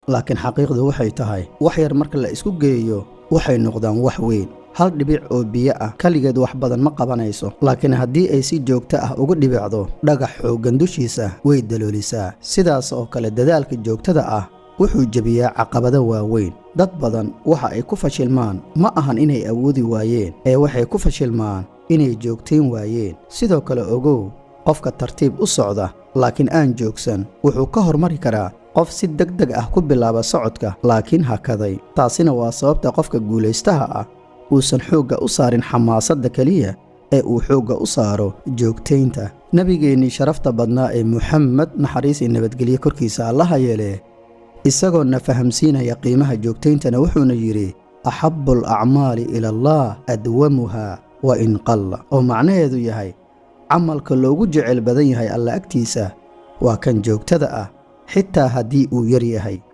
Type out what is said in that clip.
Laakiin xaqiiqdu waxay tahay, wax yar marka la isku geeyo waxay noqdaan wax weyn. Hal dhibic oo biyo ah kaligeed wax badan ma qabanayso, laakiin haddii ay si joogto ah uga dhibicdo dhagax xooggan dushiisa, way daloolisaa. Sidaas oo kale, dadaalka joogtada ah wuxuu jebiyaa caqabado waaweyn. Dad badan waxa ay ku fashilmaan ma ahan inay awoodi waayeen, ee waxay ku fashilmaan inay joogtayn waayeen. Sidoo kale ogow, qofka tartiib u socda laakiin aan joogsan wuxuu ka hormari karaa qof si deg deg ah ku bilaaba socodka laakiin hakaday. Taasina waa sababta qofka guulaystaha ah uusan xoogga u saarin xamaasadda keliya ee uu xoogga u saaro joogtaynta. Nebigeennii sharafta badnaa ee Muxamed, naxariis iyo nabadgelyo korkiisa Allaha yeelee, isagoo na fahamsiinaya qiimaha joogtayntana, wuxuuna yidhi: "أحب الأعمال إلى الله أدومها وإن قل", oo macnaheedu yahay camalka loogu jecel badan yahay Alla agtiisa waa kan joogtada ah, xitaa haddii uu yar yahay.